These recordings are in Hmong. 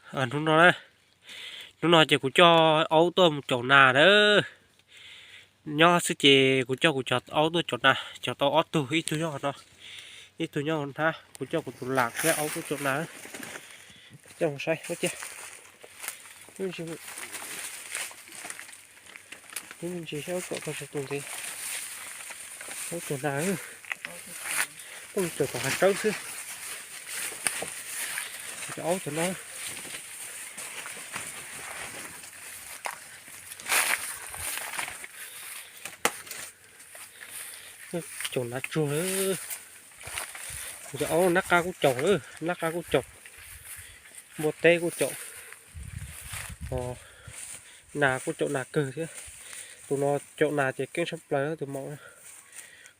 Hnub no, hnub no ces kuv coj aub tuaj mus caum nas lawm. Nyob xwb ces kuv coj kuv cov aub tuaj caum nas, caum tau ob tug, ib tug nyob no, ib tug nyob hnab. Kuv coj kuv tus lam thiab aub tuaj caum nas. Coj mus saib ua ciaj. Ib me ntsis saib aub tom tau tsis tus ntxiv. Aub caum nas, tuaj caum tom hav tsawb xwb. Cov aub cov no. Caum nas tsuag lawm. Cov aub nab qa kuj caum lawm, nab qa kuj caum, npua teb kuj caum, nas kuj caum nas kawg thiab. Tus no caum nas ces keej tshaj plaws tus maum.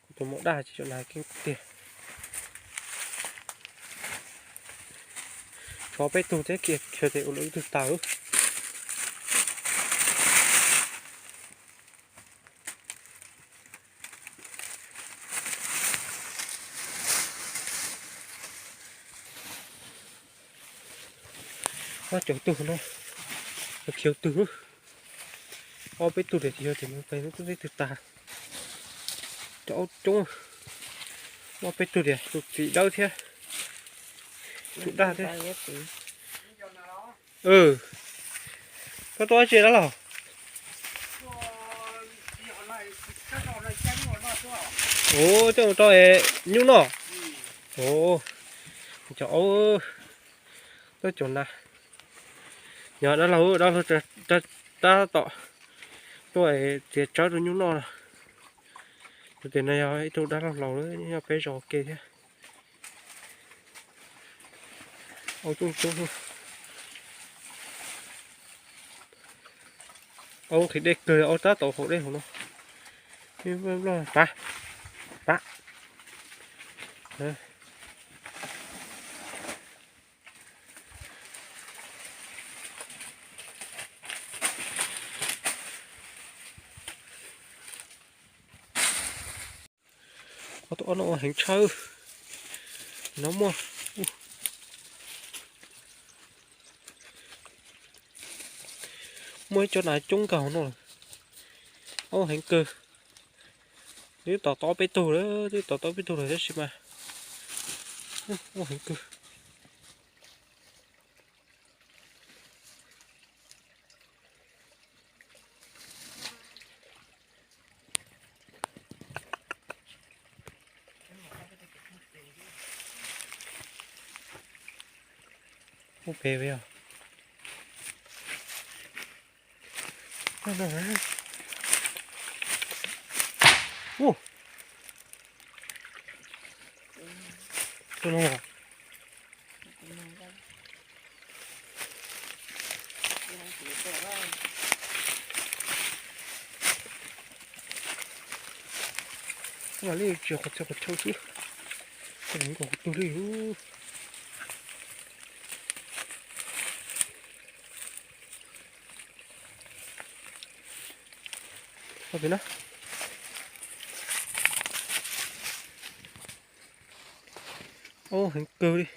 Kuv tus maum daj ces caum nas keej tiag. Tshuav peb tug thiab, khiav ces ua lawv ib tug tas. Ob caum tug no, khiav tug, ob peb tug tias yog tias mus pem tub teb twg tas. Cov aub coob, ob peb tug tias tus txiv dawb thiab, tus daj thiab. Koj tuaj dab tsi dab laug? Ua coj mus rau nyuj noj. Cov aub tuaj caum nas. Yog dab laug, dab laug tab tom tuaj txiav tsawb rau nyuj noj no. Tus tim no yog ib tug dab laug laus lawm, nyob peb zos ua ke thiab. Aub coob coob. Aub nqhis dej kawg, aub tab tom haus dej hauv no. Pab, pab. Ob tug aub no heev tshaj. No muaj, muaj ib co nas coob kawg hauv no lawm. Aub heev kawg. Twb tom tau peb tug lawm, twb tom tau peb tug lawm tab sis mas aub heev kawg. Ub, pem yog. Ua li tsis qhov chaw qhov chaw xwb, kom kuv tug li. Pem na. Aub heev kawg li.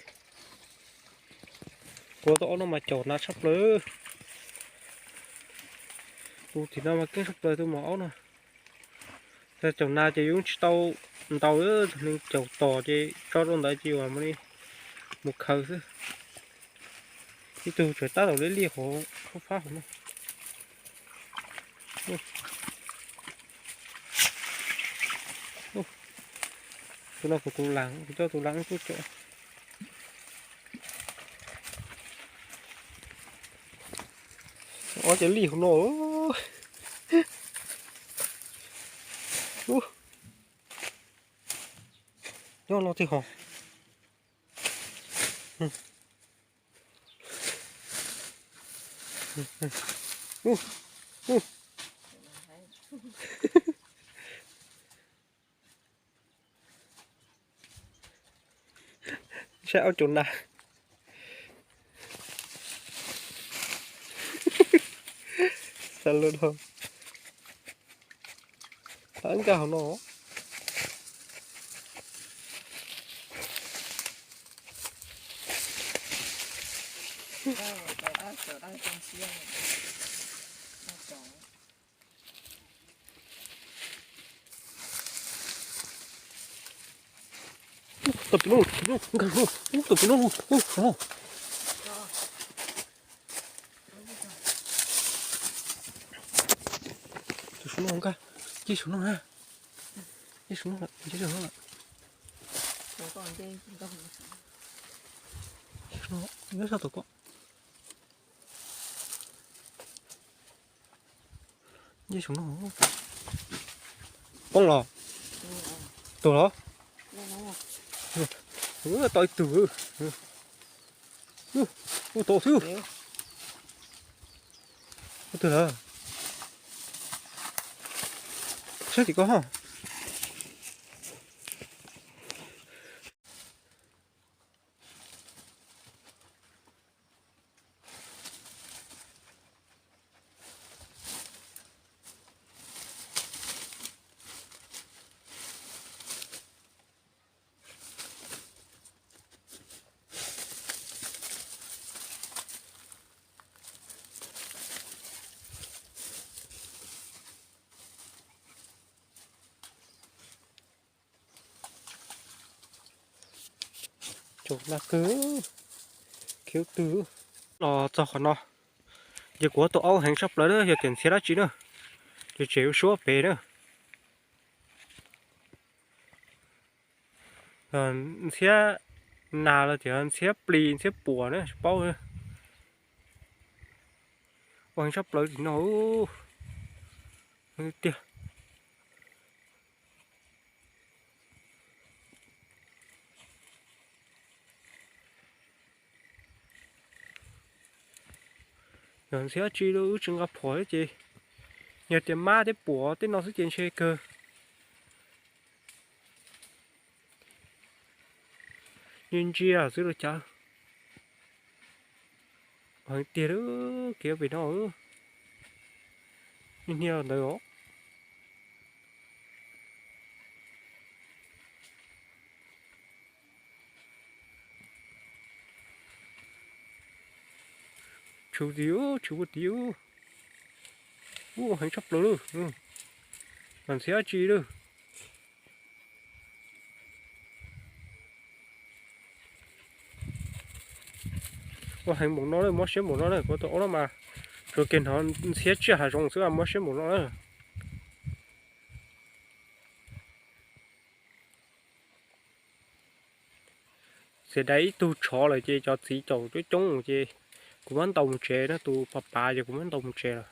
Kuv tus aub no mas caum nas tshaj plaws. Tus tim no mas keej tshaj plaws tus maum aub no. Yog caum nas ces yeej tsis tau ntaus, tus neeg caum tos ces tso rau ntawd ces yuav mus li mus khaws xwb. Ib tug tseem tab tom liab liab hauv khaub fab hauv no. Tus no kuv tus lam, kuv coj tus lam tuaj caum. Ob cov lij hauv no. Nyob no twg hos. Saib aub caum nas. Xav lus dhau. Thaum nkag hauv no. Tus pem no, tus pem no, tus pem no, tus pem no. Tus saum no nka, nce saum no na. Nce saum no lawm, nce saum no lawm. Nyob sab tom ko. Nce saum no. Poob los? Tuag los? Tau ib tug. Ua tau xwb. Ua twg lawm? Saib tim ko ho. Tsaus nag kawg, khiav twg. Los txog qhov no, ces kuv ua tus aub heev tshaj plaws na, yog tias ntxhiab dab tsi na, ces tseem yuav suab pem na. Ntxhiab nas los tias ntxhiab plis ntxhiab puas na tsis paub. Ua heev tshaj plaws tim no tiag. Yog ntxhiab dab tsi los wb tsis nqa phom thiab ces, yog tias mab thiab puas tej no xwb ces ntshe kawg. Ntsia ntsia xwb los cas. Heev tiag lawm, khiav pem no, niaj hnub ntawd os. Tshwm tid, tshwm puag tid. Ub, heev tshaj plaws lawm. Mas ntxhiab dab tsi lawm. Ua heev npaum no lawm, mob siab npaum no lawm, kuv tus aub no mas tsuas kiag hnov ntxhiab tsiaj hav zoov xwb mas mob siab npaum no lawm. Txiav dai ib tug tshov lawm ces cov txiv caum coob coob ces kuv muab ntaus mus tsev na, tus pas pav ces kuv muab ntaus mus tsev lawm.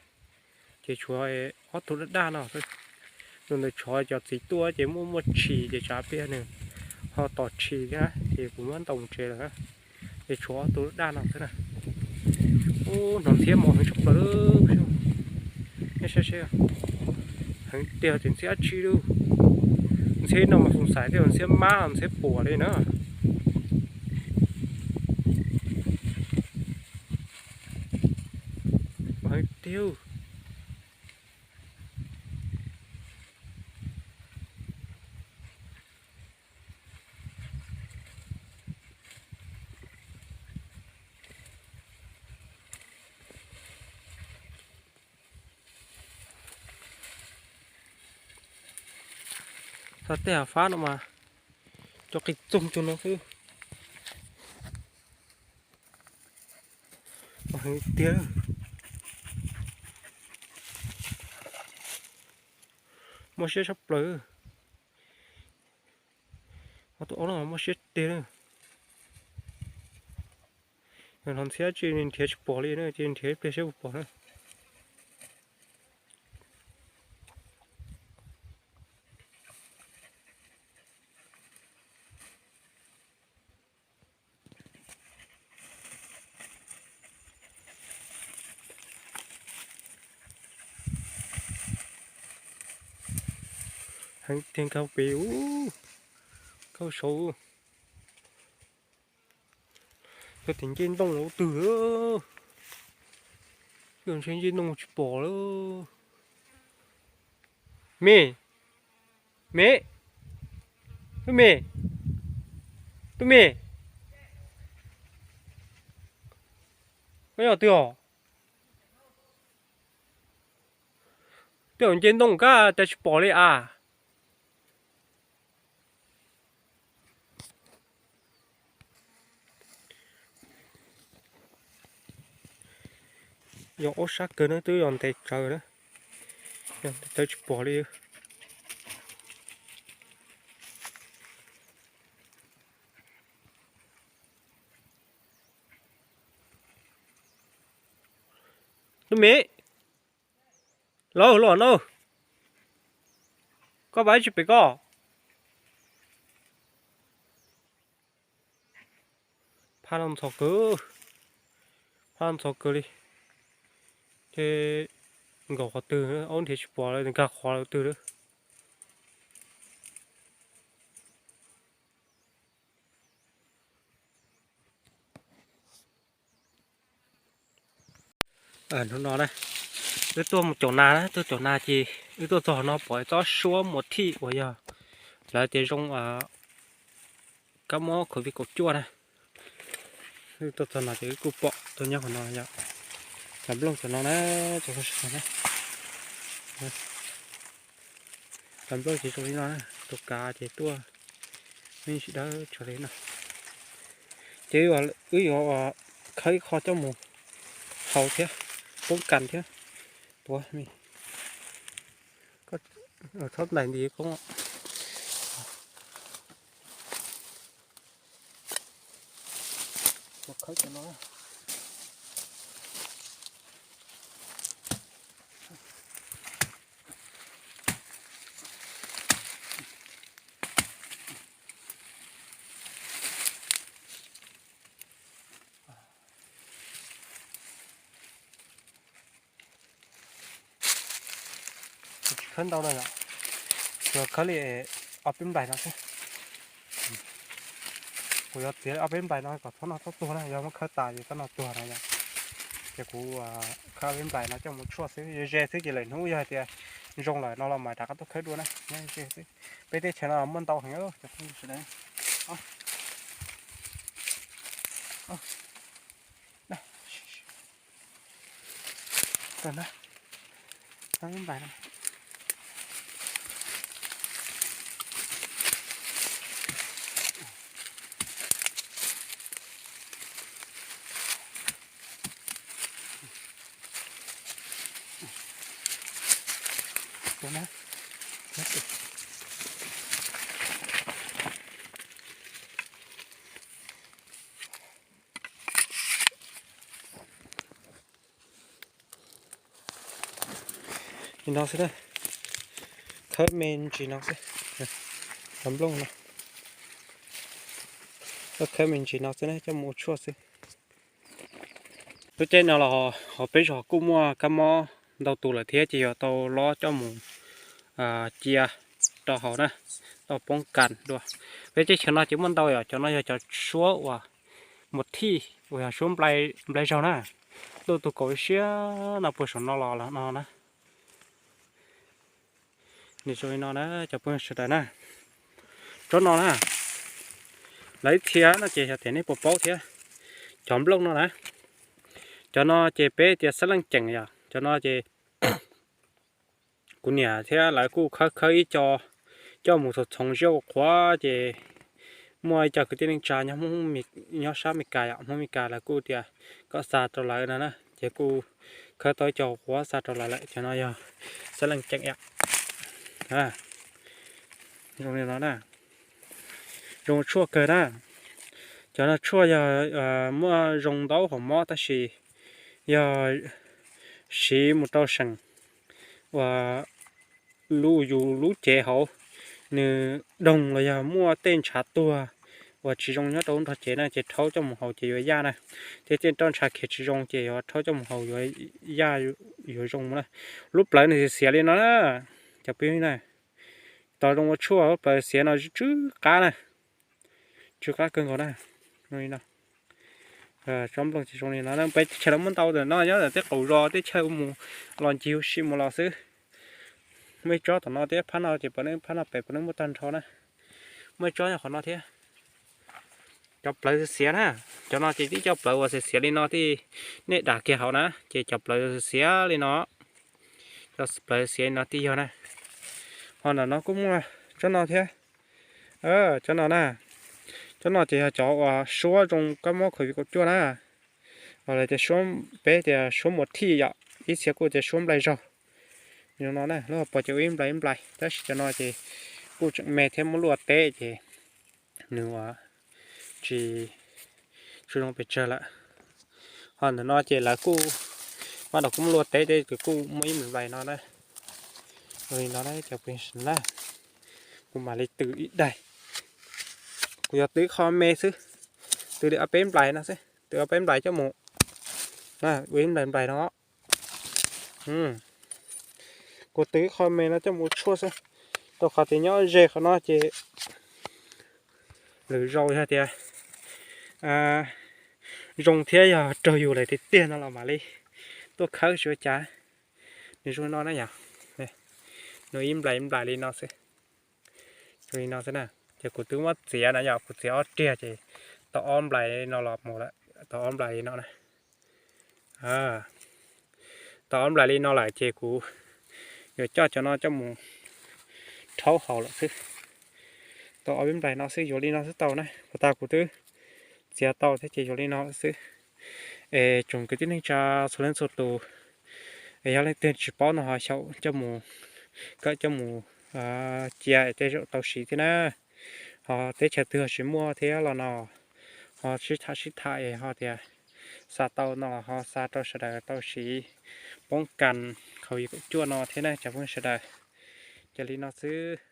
Ces tshuav ob tug daj daj no xwb. Tus ntawd tshov cov txiv tuaj ces muaj muaj tshis ces tsam pliag nws ho tom tshis thiab ces kuv muab ntaus mus tsev lawm na. Ces tshuav ob tug daj daj no xwb na. Ub, hnov ntxhiab moo heev tshaj plaws. Nej saib seb, heev tiag tias ntxhiab dab tsi lawm. Ntxhiab no mas xoo xais thiaj ntxhiab mab ntxhiab puas li na. Heev tiag. Txog tej hav fab no mas cov qis txoog cuag no xwb. Heev tiag. Mob siab tshaj plaws. Tus aub no mob siab tiag na. Hnov ntxhiab dab tsi nrhiav tsis pom li na, ces nrhiav ib pliag seb puas pom na. Heev tiag, nkag pem ub, nkag saud. Yog tias nce ntoo ua twg, ntshe nce ntoo tsis pom lawm. Me, me, tub me, tub me. Koj yog twg os? Tej zaum nce ntoo kab tas tsis pom li as. Yog ob sab kawg na, twb yog ntes tsawv na, yog ntes tsawv tsis pom li. Tub Mim, los los no, koj pab tsis pem koj. Phab no ntxhov kawg, phab no ntxhov kawg li. Ces nkaum qhov twg, aub nrhiav tsis pom lawm, nkag qhov lawm twg lawm. Hnub no na, wb tuaj mus caum nas na, tuaj caum nas ces wb tuaj txog no pom tsob suab muas thij uas yog lawv tias zoo kab mob covid kaum cuaj na. Wb tuaj txog no ces wb kuj pom tuaj nyob qhov no yom. Cov nplooj cov no na, cov cov nplooj ces zoo li no na, tus kav ces tuaj me ntsis dawb tsawv li no. Ces wb yuav khawb ib qho coj mus hau thiab, poob kas thiab. Tuav me, txhob ntais nti koob. Khawb cov no. Tsis khawb ntau no yom, tsuas khawb li ob peb nplaim no xwb. Kuv yuav txiav ob peb nplaim no kom txhob no txhob tuag na, yog muab khawb tas ces txhob no tuag no yom. Ces kuv khawb ob peb nplaim no coj mus tshuaj xwb, ze xwb ces lwm hnub yog hais tias zoo lawm no los mam rov qab tuaj khawb dua na, nyob ze xwb. Peb teb chaws no muaj ntau heev cov phooj ywg sawv daws. Li no xwb na, khawb me ntsis no xwb, cov nplooj no, khawb me ntsis no xwb na coj mus ua tshuaj xwb. Lub caij no los ho peb zos kuj muaj kab mob ntau tus lawm thiab ces yuav tau lob coj mus cia rau hauv na, tau poob kas dua. Peb teb chaws no ces muaj ntau yom, cov no yog cov suab uas muas thij uas yog suab nplai zaug na. Tuaj tus kaum siab no puag saum no los no na. Nws zoo li no na cov phooj ywg sawv daws na. Tsob no na, lawv ib txhia no ces yog tias nej puas paub thiab, cov nplooj no na, cov no ces peb tias xab leej ceem yom, cov no ces kuv niam thiab lawv kuj khawb khawb ib co coj mus txhoov txhoov ziab ua qhuav ces muaj ib co kwv tij neej tsa nyob sab Amelikas yom, Hmoob Amelikas lawv kuj tias kom xa rau lawv no na ces kuj khawb tau ib co qhuav xa rau lawv lawm. Cov no yog xab leej ceem yom. Zoo li no na, zoo tshuaj kawg na. Cov no tshuaj yog muaj zoo ntau hom mob tab sis yog siv mus rau seem uas lub yus lub cev hauv, nws doog los yog muaj tej ntshav tuag uas tsis zoo nyob rau lub nrog cev na ces rhaub coj mus haus ces yuav yaj na. Thiab tej roj ntshav khiav tsis zoo ces yuav rhaub coj mus haus yuav yaj, yuav zoo na. Lub plawv nws xiav li no na, cov phooj ywg na, tos zoo ua tshuaj lub plawv xiav no tsw qab na, tsw qab kawg nkaus na. Zoo li no, tsob nplooj ces zoo li no, peb teb chaws no muaj ntau ntawm no nyob ntawm tej qaum zos teb chaws mus los ncig ua si mus los xwb. Muaj ib tsob tom no thiab, phab no ces puav leej phab no pem puav leej muaj tag nrho na. Muaj ib tsob nyob qhov no thiab. Cov plawv xiav na, cov no ces tib cov plawv uas xiav xiav li no thiab, nej dam kiag hauv na ces cov plawv xiav li no, cov plawv xiav li no thiaj yog na. Ho ntawm no kuj muaj tsob no thiab, tsob no na, tsob no ces yog cov uas suab zoo kab mob covid kaum cuaj na, los tias suab, peb tias suab muas thij yom, ib txhia kuj tias suab nplai zaug. Zoo no na, lub hauv paus ces ua ib nplai ib nplai, tab sis cov no ces kuj tseem me thiab muab luaj teb ces nws ua tsis, tsis zoo pes tsawg lawm. Ho ntawm no ces lawv kuj, mas dam kuj muab luaj teb ces kuj muaj ib nplai no na. Li no na cov phooj ywg na, kuv mam li tw ib daim, kuv yuav tw qho me xwb, tw li ob peb nplai no xwb, tw ob peb nplai coj mus ua ib nplai nplai no. Kuv tw qho me no coj mus ua tshuaj xwb, rau qhov tias nyob ze qhov no ces lwm zaus yog tias zoo thiab yog raug yus lawm tiag tiag no los mam li tuaj khawb tsis ua cas. Nws zoo no na yom, nws ib nplai ib nplai li no xwb. Li no xwb na, ces kuv twb muab txiav na yom, kuv txiav ob riag ces tau ob nplai no los mus lawm, tau ob nplai li no na. Tau ob nplai li no lawm ces kuv yuav coj cov no coj mus rhaub haus lawm xwb. Tau ob peb nplai no xwb, yuav li no xwb tau na, puas tas kuv twb txiav tau thiab ces yuav li no xwb. Es tsoom kwv tij neej tsa txhua leej txhua tus, es yog leej twg tsis paub no ho xyaum coj mus, kawm coj mus cia tej zaum tau siv thiab na. Ho teb chaws twg ho tsis muaj thiab los no ho sib tham sib tham es ho tias xa tau no ho xa rau sawv daws tau siv poob kas covid kaum cuaj no thiab na cov phooj ywg sawv daws. Ces li no xwb.